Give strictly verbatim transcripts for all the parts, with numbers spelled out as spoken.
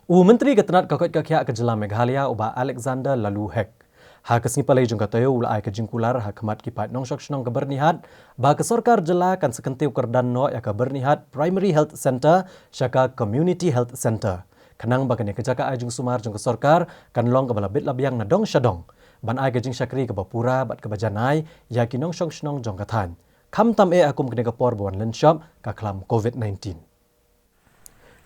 U Myntri ka tnat ka koit ka khiah ka jylla Meghalaya, u Bah Alexander Laloo Hek, ha ka sngi Palei jong ka taïew u la ai ka jingkular ha khmat ki paid nongshong shnong ka Byrnihat ba ka sorkar jylla kan sa kyntiew kyrdan noh ïa ka Byrnihat Primary Health Centre sha ka Community Health Centre, khnang ba kane ka jaka ai jingsumar jong ka sorkar kan long kaba la bit la biang na dong sha dong, ban ai ka jingshakri kaba pura bad kaba janai ïa ki nongshong shnong jong ka thaiñ, khamtam eh ha kum kane ka por ba wan lynshop ka khlam COVID nineteen.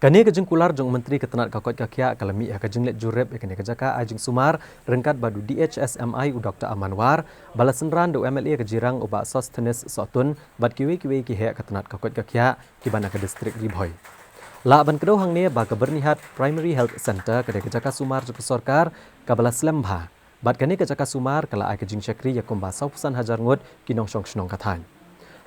Kane ka jingkular jong u Myntri ka tnat ka koit ka khiah ka la mih ha ka jingleit jurip ïa kane ka jaka ai jingsumar ryngkat bad u D H S M I, u Doktor Aman War, ba la synran da u M L A ka Jirang, u Bah Sosthenes Sohtun, bad kiwei kiwei ki heh ka tnat ka koit ka khiah kiba na ka distrik Ri Bhoi. Lah ban kdew hangne ba ka Byrnihat Primary Health Centre ka dei ka jaka sumar jong ka sorkar kaba la slem bha, bad kane ka jaka sumar ka la ai ka jingshakri ïa kumba sawphew san hajar ngut ki nongshong shnong ka thaiñ.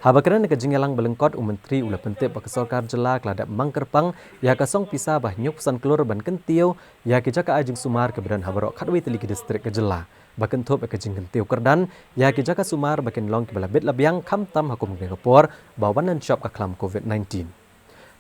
Haba kren ha ka jingïalang ba lyngkot, u Myntri u la pyntip ba ka sorkar jylla ka la dep mang kyrpang ïa ka song pisa ba hynñiewphew san klur ban kyntiew ïa ki jaka ai jingsumar kiba don ha baroh khatwei tylli ki distrik ka jylla, ba kynthup ïa ka jingkyntiew kyrdan ïa ki jaka sumar ba kin long kiba la bit la biang khamtam ha kum kane ka por ba wan lynshop ka khlam COVID nineteen.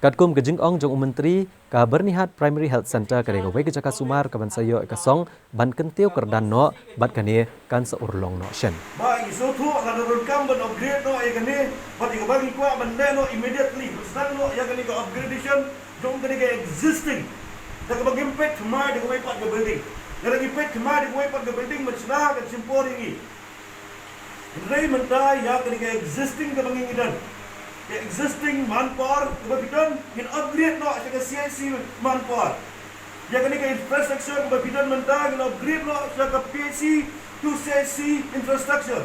Katkum ka jingong jong u Myntri, ka Byrnihat Primary Health Centre ka dei kawei ka jaka sumar kaban sa ïoh ïa ka song ban kyntiew kyrdan noh, bad kane kan sa urlong noh shen. Ba ngi sngewthuh lada donkam ban upgrade noh ïa kane, bad ïa kaba ngi kwah ban leh noh immediately, ban sdang noh ïa kane ka upgradation jong kane ka existing, da kaba ngim peit thymmai da kawei pat ka building. Lada ngi peit thymmai da kawei pat ka building, mynshwa kan shim por ïa ngi. Hynrei mynta ïa kane ka existing kaba ngi don, ka existing manpower kaba phi don, ngin upgrade noh sha ka C H C manpower. Ïa kane ka infrastructure kaba phi don mynta, ngin upgrade noh sha ka P H C to C H C infrastructure.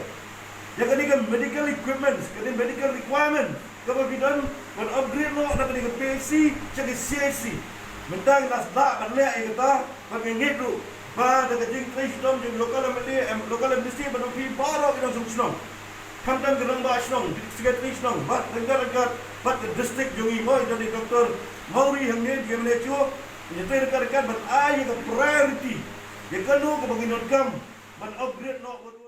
Ïa kane ka medical equipments, kane medical requirement kaba phi don, ngan upgrade noh na kane ka P H C sha ka C H C. Mynta ngi la sdang ban leh ïa kata, bad ngi ngeit ruh ba da ka jingtrei shitom jong local M L A, em, local M D C, bad phi baroh ki nongshong shnong, khamtam ki rangbah shnong, ki secretary shnong, bad ryngkat ryngkat bad ka district jong ngi, mo, ïa ka Doctor Mawrie hangne, D M N H O, ngi trei ryngkat ryngkat ban ai ïa ka priority ïa kano kaba ngi donkam ban upgrade noh.